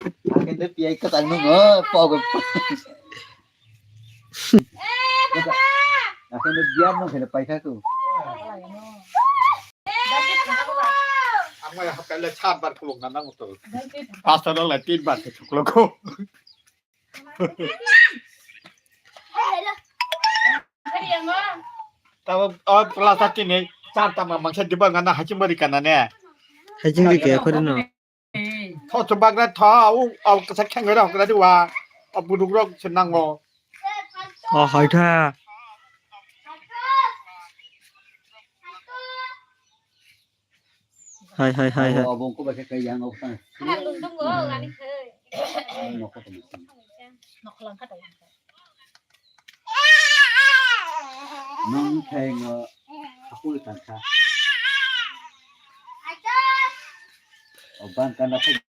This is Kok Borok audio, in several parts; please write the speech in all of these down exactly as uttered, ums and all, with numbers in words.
Akhirnya piyai ketang nung, oh, pogok. Akhirnya biar nung kena paikha tu. Ang mai hapkale char bar khuluk na nang to. Pastor lai tin bar khuluk ko. Tabo o plaza tini char tama mangsa diba ngana haching bari kana ne. Haching ri ke khori no. Tho chubagra tho, au, au kasa khengai rok kra diwa. Au buduk rok se nango. O hai tha. Hai, hai, hai, hai. Abo, abo ko ba khe kai yang au ta. Khana lung dong go, ani khai. Nokho to. Nokho lang kha ta. Nang khai ngo aku tangkha. O bang kana khai.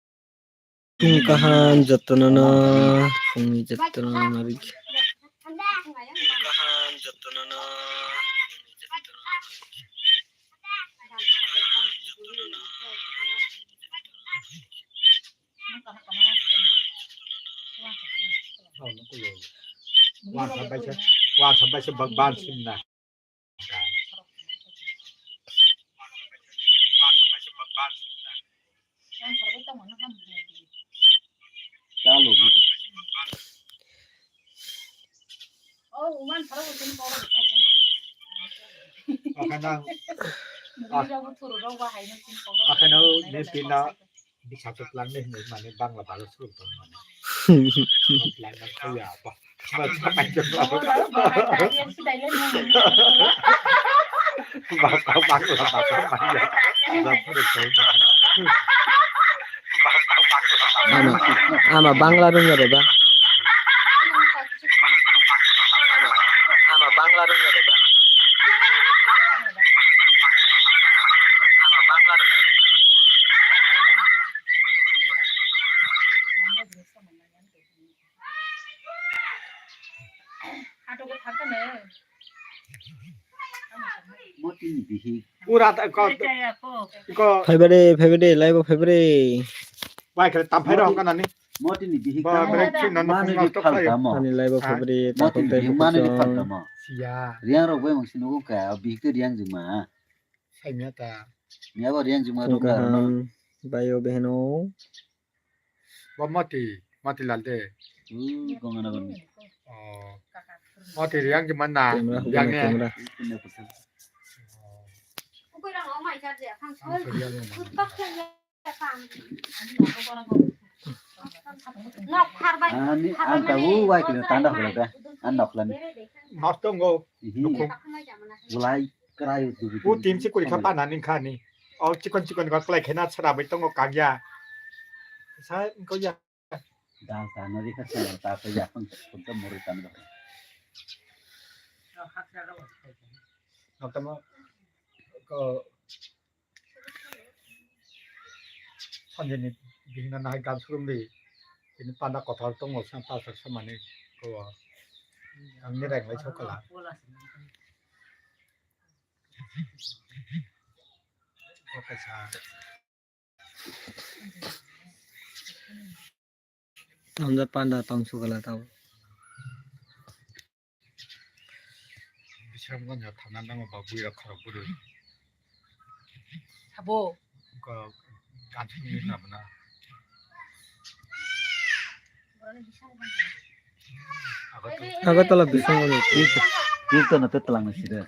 Phung kaham jotono no, phung jotono no nabik. Phung kaham jotono no. Wan sampai se, wan sampai se bak ban sim na. Chalo, gitu. Akhana, akhana ne pina. Bisa tu pelan ni, ni mane Bangla baru suruh tu mane. Pelan ni tu ya apa? Bahasa panjang lah. Bahasa Bangla, bahasa panjang. Bahasa suruh tu. Ama, ama Bangla rung ya, Baba? Ama Bangla rung ya, Baba? Ama Bangla rung ya, Baba? Pura ta ko, ko. Phaibare, phaibare, laibo phaibare. Bai kare tam phai rok kana ni. Motini bihik ba, tamo. Bere chuna no manwi phung di noktok phaltamo. Ani laibo phaibare. Motini bihik manwi di phaltamo. Siya. Riang rok bai mangsi nugo ka, bihik to riang juma. Saimya ta. Miya bo riang juma rok ka no. Bayo beheno. Bo mati, mati lal de. U gongana goni. Oh. Mati riang juma na. Yang ne. Ani, ang tahu, wai kena tanda hula da. An nok lami. Mas tonggo. Ihi. Ulai kerai dubi. U tim si kuri khapa nani khani. O chikon chikon ko klai khena chara bai tongo kagya. Sa ko ya. Dal tana di khasa ta ko ya pang ko muri tanda. Nokta mo ko Sanjay ni bihikno nahai gan surumdi. Bini panda kothor tongo, sang pastor samani ko. Ang ni reng lai sokala. Ko kaisa. Hamjak panda tong sukala tao. Bisramganj o thangna nango ba bwrwi rok khorok bwrwi. Sabo. Ko ganthing ni labna. Agartala Bisramganj o. Tirta na tetlang na sida.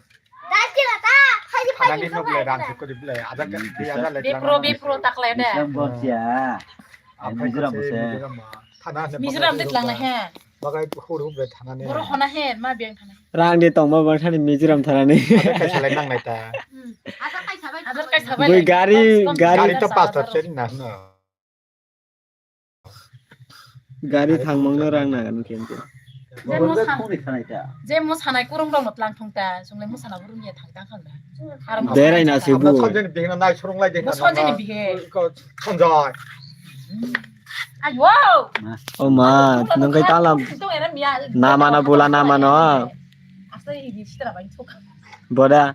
Thana ni nok le rang se kori bwlai. Ada ke ada le. Bipro, bipro tak le de. Bisramganj ya. Mizoram bo se. Mizoram de tlang na he. Bagai hur hur bai thana ne. Boro hona he, ma beng thana. Rang de tongma bang thani Mizoram thana ne. Ada kaisa lai nang nai ta. Hmm. Ada kaisa bai. Ada kaisa bai. Bui gari, gari. Gari to pastor chen na no. Gari thangmang no rang na gan kente. Je mo san-, je mo sanai kurung rok no tlang thung ta, sungle mo sana kurung ya thang ta khang da. Berai na se bu. Sanjay ni bihik no nai surung lai de. Mo Sanjay ni bihik. Ko Sanjay. Ayo. O ma, nung kai talam. Nama na bula nama no. Boda.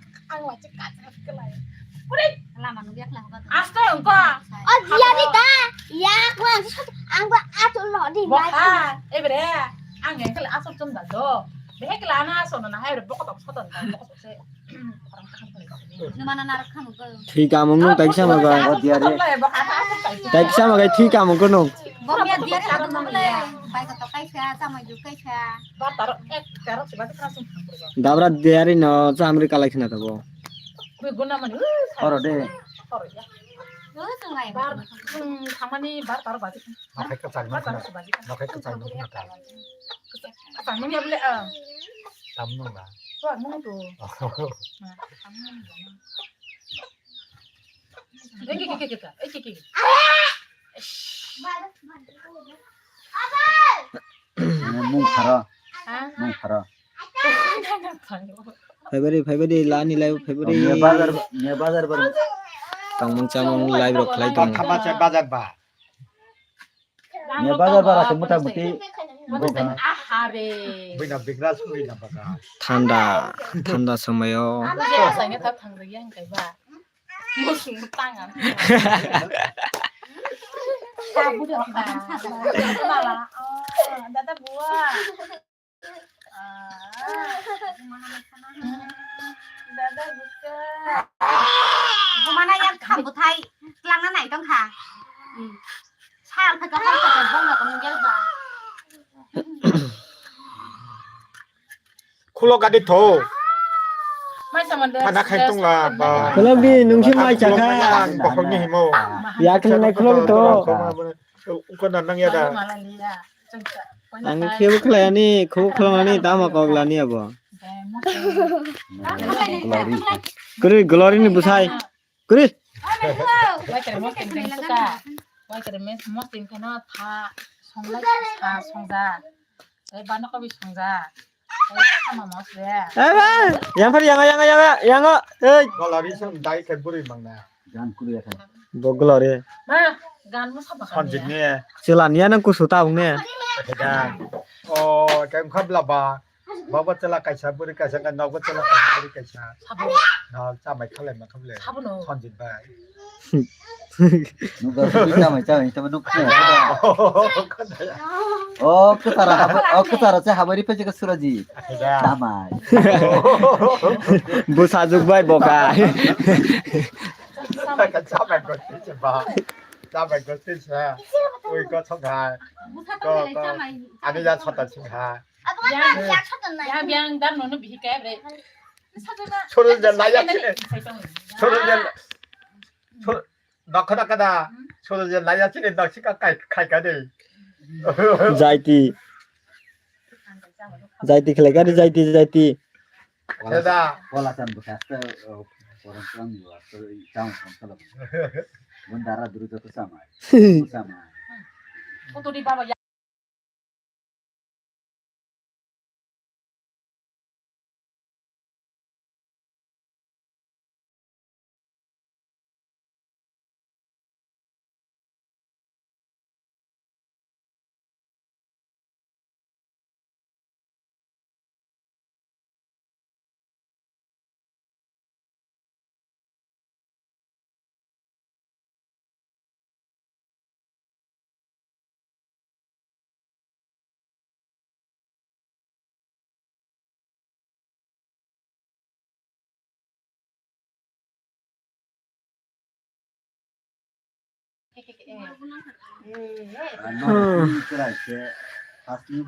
Asta engko. O dia ni ta. Ya, aku ang, ang ba. Bokha, ebre, ang engkel asok chum da do. Behek la na asok na hai bre bokha tok soton da bokha tok se. Numa na narok khamu go. Thwi kamung nung taiksa ma bai. Bokha asok kai. Taiksa ma gai thwi kamung ko nung. Bokha diari adu nung le. Bai ko tok kaisa, chamai ju kaisa. Ba taro ek taro se ba taro sum. Dabra diari no chamri kalai khna tabo. Kwi guna mani. Oro de. Oro ya. Bar, hmm, thamani bar taro baji. Nokhai kwchang nung khna. Nokhai kwchang nung khna ta. Kwchang nung ya bole, ah. Tam nung ba. Kwchang nung to. Eki, eki, eki, eki, eki. Mung kharo. Ha? Mung kharo. Phaibari, phaibari, lani lai phaibari. Nia bazar, nia bazar bar. Tangmung chamung live rok khlai tong. Khama cha bazar ba. Nia bazar bara se mota muti. Ahare. Buina bigra suri na baga. Thanda, thanda somoyo. Abo je asai ne ta thang rigi ang kai ba. Musung tangan. Sabu de ta. Mala. Oh, dada buah. Bumana yang kham bwthai twlangna nai tong kha. Sal kha kha kha bong na tong gel ba. Khulo gadi tho. Mai saman de. Thana khai tong la ba. Khulo bi nung si mai cha kha. Bokhol ni himo. Ya khle nai khulo to. Uko na nang ya da. Ang khebo khlai ani, khebo khlai ani, tamo kok lani abo. Kuri, Glory ni bwsai. Kuri. Waitere mosting khe suka. Waitere mes-, mosting khe no tha songlai sa songja. Ei bano kobi songja. Ei sama mosle. Aba, yang phar yang, yang, yang, yang, ei. Glory song dai khe buri mangna. Gan kuri ya kha. Bo Glory. Ma, gan mo sama kha. Sanjit ne. Chwla niya nang kusu ta ung ne. Khe da. O, khe khab la ba. Baba chwla kaisa, bwrwi kaisa, wngkha nogo chwla kaisa, bwrwi kaisa. Sabo. No, chamai khalai ma khamle. Sabo no. Sanjit bai. Nugo bwrwi chamai chamai tamo nuk khe. O kwtara habo, o kwtara se habari pese ka Surajit. Acha. Chamai. Bwsa juk bai boka. Chamai gosti se ba. Chamai gosti se. Ui ko chonghai. Ko, ko. Ani ya chota chonghai. Yang, yang, yang dan nono bihi kai bre. Soro je laya chini. Soro je, soro, nakha nakha da. Soro je laya chini naksika kai, kai ka de. Jaiti. Jaiti khlai ka de, jaiti, jaiti. Seda. Wala chan bwkha se, o, korom korom yo, so, i chang korom korom. Mun dara duru joto samai. Samai. Kuturi baba ya.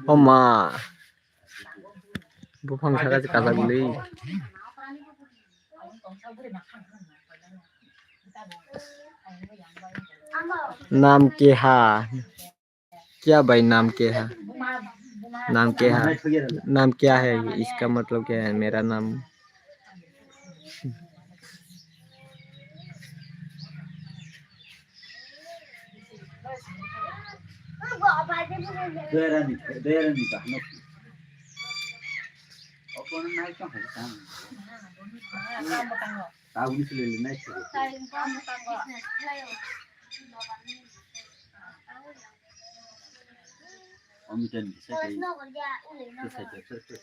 Oma. Buphang saka se kajak li. Naam kya hai? Kya bhai, naam kya hai? Naam kya hai? Naam kya hai? Iska matlab kya hai? Mera naam. Doyarani, doyarani bahno. Okono nai tong hai tang. Tau ni sile nai sile. Omitan bisa kai. Bisa kai, bisa kai.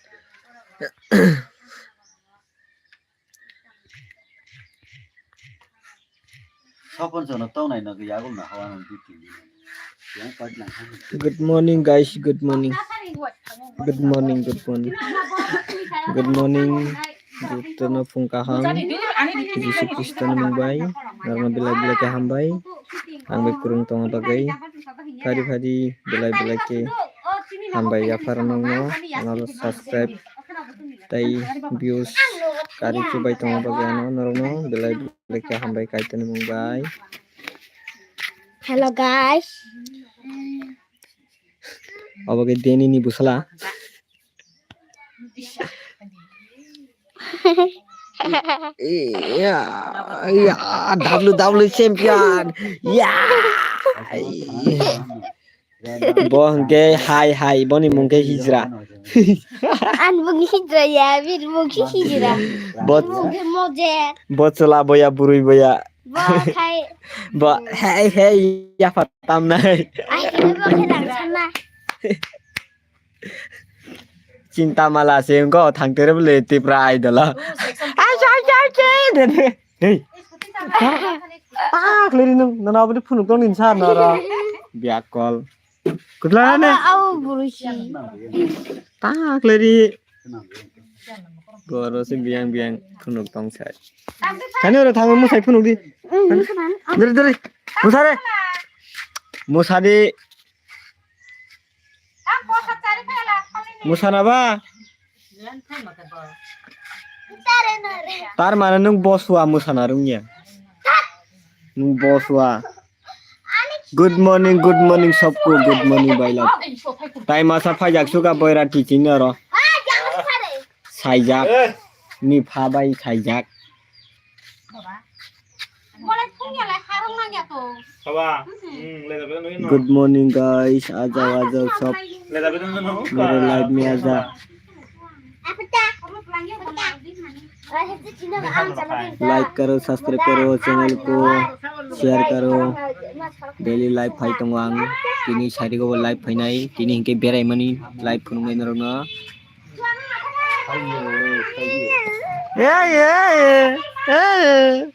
Sopon sono tongnai no yago na hawa no duty. Good morning, guys. Good morning. Good morning. Good morning. Good morning. Jotono phung kaham. Jisu Khristo ni mung bai. Norokno belai belai khe hambai. Ang bai kwrwng tongna bagwi. Phari phari belai belai khe hambai yaphar nokno. Ano subscribe tei views kari chubai tongna bagwi ano norokno belai belai khe hambai Kaitorni mung bai. Hello, guys. Obo khe Denny ni bwsala. Yeah, yeah, W W champion. Yeah. Bo hwnkhe hai hai, boni mung khe Hijra. Ani mung khe Hijra ya, bini mung khe Hijra. Bo, mung khe Mojer. Bo chwla boya, bwrwi boya. Bo khai. Bo hei hei yapha tamnai. Ai khe bo khe rang sana. Chinta mala se wngkha o thang tere bole Tipra Idol o. Ai, ai, ai, ai, de, de. Hey. Ta, ta khlai ri nung, nana aboni phunuk tong ni sa nara. Biak kol. Kutla ne? Abo, abo burusi. Ta khlai ri. Boro se biang biang phunuk tong sai. Kani oro thango musai phunuk di. Dere, dere. Musa re. Musa di. Musana ba? Tar mane nwng boswa musana rwngya. Nwng boswa. Good morning, good morning, sobko, good morning, bailak. Tai masa phaijak suka boira teaching oro. Saijak. Ni pha bai saijak. Good morning, guys. आ जाओ, आ जाओ, सब मेरे लाइव में आ जा। Like करो, subscribe करो, channel को share करो। Daily live phai tongo ang. Tini sari go live phainai. Tini hinkhe berai mani live phunuknai norokno. Hey, hey, hey, hey.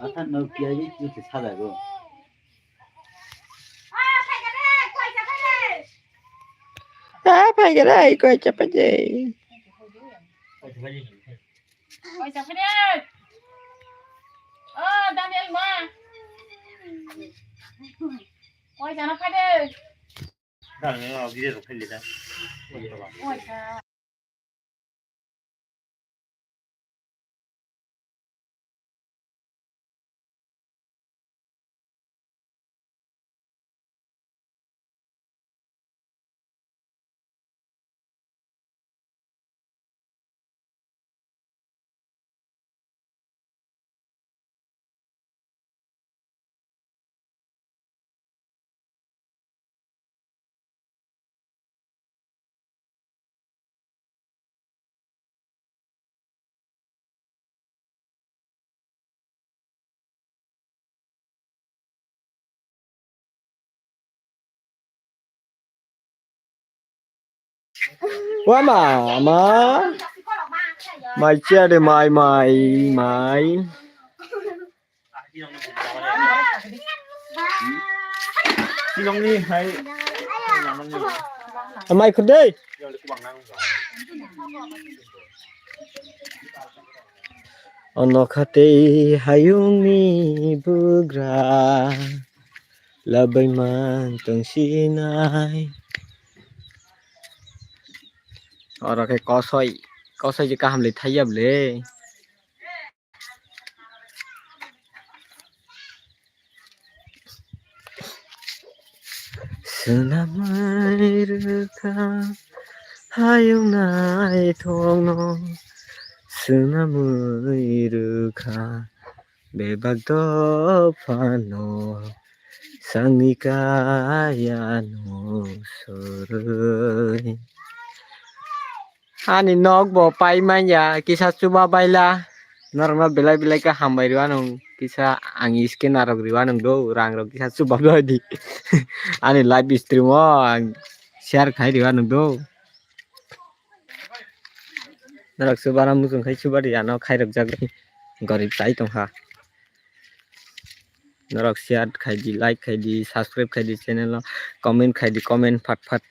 Ata no piyai ni tu sajago. Ah, phaikhe dai, koi chapajai. Oi, chapajai. Oh, Daniel ma. Oi, jana phaidi. Daniel ma, video rok phaidi da. Oi, sa. Wama, ma. Mai chia de mai, mai, mai. Mai khur dei. Ono khatei hayungni bugra labai man tongsinai. Oro khe kosoi, kosoi je kaham le thaiya bole. Swnamwi rwkha hayung naithokno, swnamwi rwkha bebak dophano, sangni kayano sorwi. Ani nok bo pai manya, kisa chuba baila. Norokno belai belai khe hambai rw anw, kisa ang scanner rok rw anw do, rang rok kisa chuba bai di. Ani live stream o ang share khai rw anw do. Norok subana muchung khai subari ano khairok jagwi gorib chai tongkha. Norok share khai di, like khai di, subscribe khai di channel no, comment khai di, comment phat phat.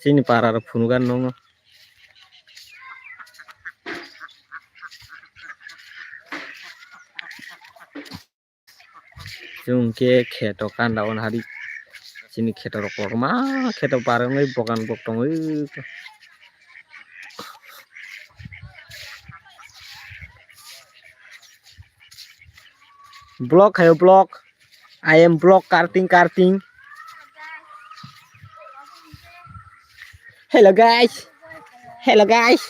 Chini para rok phunugan nongo. Chwng khe kheto kanda on hari. Chini kheto rok kotorma kheto barwngwi bogan bok tongwi. Block khayo block. I am block karting karting. Hello guys. Hello guys.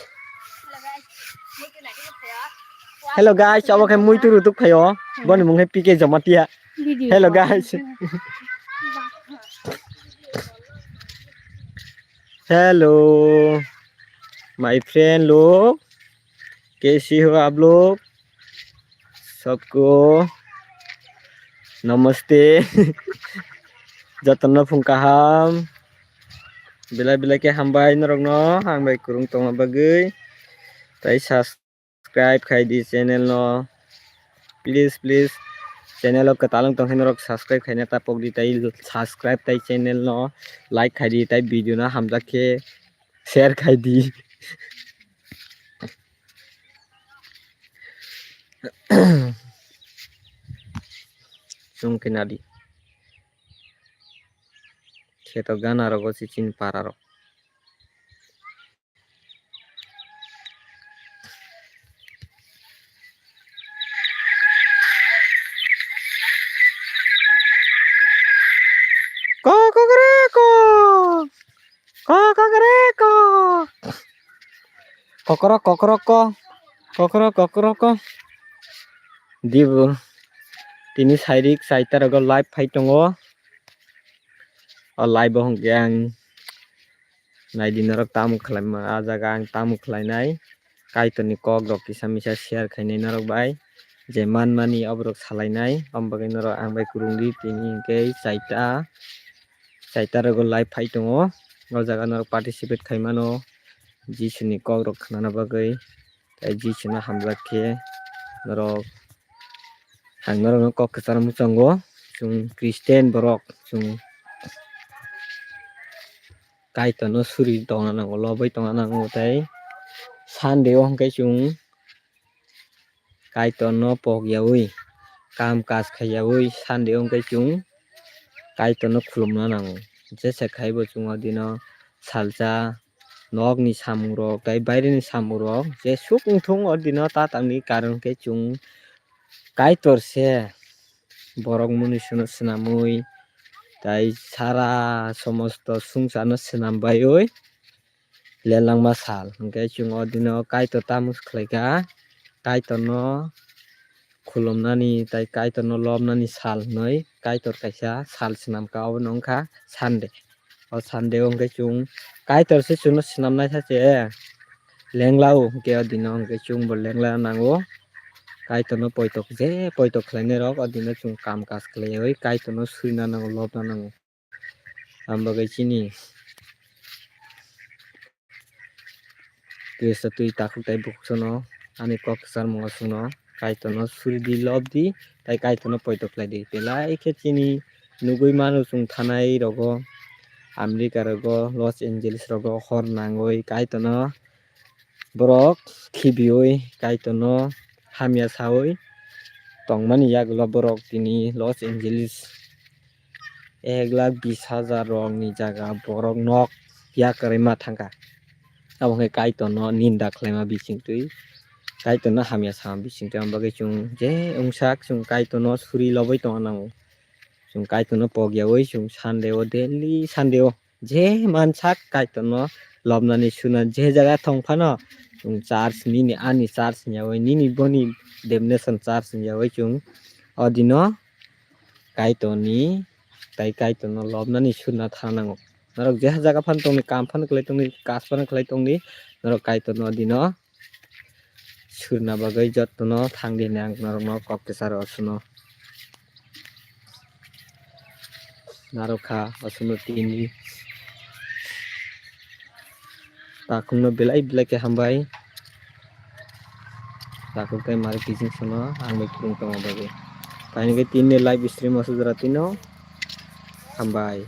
Hello guys, abo khe muitu rutuk phaio. Boni mung khe P K Jamatia. Hello guys. Hello. My friend, look. Kaise ho aap log? Sabko namaste. Jotono phung kaham. Belai belai khe hambai norokno, ang bai kwrwng tongma bagwi. Tai subscribe khai di channel no. Please, please. Channel o kwtal wng tong khe norok subscribe khaina ta pok di, tai subscribe tai channel no like khai di, tai video no hamjak khe share khai di. Chwng khe nadi. Kheto gana rogo se chini para rok. Ko, ko, ko, ko. Ko, ko, ko, ko. Kokrok, kokrok, ko. Kokrok, kokrok, ko. Dibu. Tini sairik saita rogo live phai tongo. O live o hwnkhe ang naidi norok tamo khlaima, ah jaga ang tamo khlainai. Kaitorni kok rok kisa misa share khainai norok bai. Je manmani oborok salainai, omo bagwi norok ang bai kwrwngdi tini hwnkhe saita, saita rogo live phai tongo. O jaga norok participate khaimano Jisuni kok rok khnana bagwi. Tai Jisuni hamjak khe norok, ang norokno kok kwcharo mwchango. Chwng Christian borok, chwng Kaitorno suri tongna nango, lobwi tongna nango. Tai Sunday o hwnkhe chwng Kaitorno pokyaui, kam kaj khaiyaui Sunday o hwnkhe chwng Kaitorno khulumna nango. Jesa khaibo chwng o dino salsa nokni samungrok tai baireni samungrok jesuk wngthung o dino tatangni karon khe chwng Kaitor se borok munuisono swnamwi tai sara somosto swngcharno swnam baiwi lelangma sal. Hwnkhe chwng o dino Kaitor tamo khlaikha, Kaitorno khulumnani tai Kaitorno lobnani sal hinwi Kaitor kaisa sal swnamkha, obono wngkha Sunday. O Sunday o hwnkhe chwng Kaitor se chwngno swnamnai sache lenglao, hwnkhe o dino hwnkhe chwngbo lengla nango. Kaitorno poitok je poitok khlainairok o dino chwng kam kaj khlaiwi Kaitorno surina nango, lobna nango. Ang bagwi chini Kristo twi takhuk tai bukhuksono ani kok kwcharmungo chwngno Kaitorno suridi, lobdi, tai Kaitorno poito khlaidi. Belai khe chini nugwi mano chwng thanai rogo, America rogo, Los Angeles rogo hor nangwi Kaitorno borok khibiwi Kaitorno hamya sawi tongmani yagulo borok tini Los Angeles ek lakh bis hajar rokni jaga borok nok yakarwi ma thangkha. Abo hwnkhe Kaitorno ninda khlaima bisingtwi, Kaitorno hamya sama bisingtwi. Ang bagwi chwng je wngsak chwng Kaitorno suri lobwi tongna nango. Chwng Kaitorno pokyaui chwng Sunday o, daily Sunday o je mansak Kaitorno lobnani suna je jaga thong phano chwng church nini ani church hwnyaui nini boni denomination church hwnyaui chwng o dino Kaitorni tai Kaitorno lobnani suna thang nango. Norok je jaga phano tongni, kam phano khlai tongni, kaj phano khlai tongni, norok Kaitorno dino surna bagwi jotono thangdi hinwi ang norokno kok kwcharo suno narwkha, o suno tini. Takhukno belai belai khe hambai. Takhuk tei mari kijing sono ang bai phurung tongma bagwi. Phaini khe tini live stream o sujra tino hambai.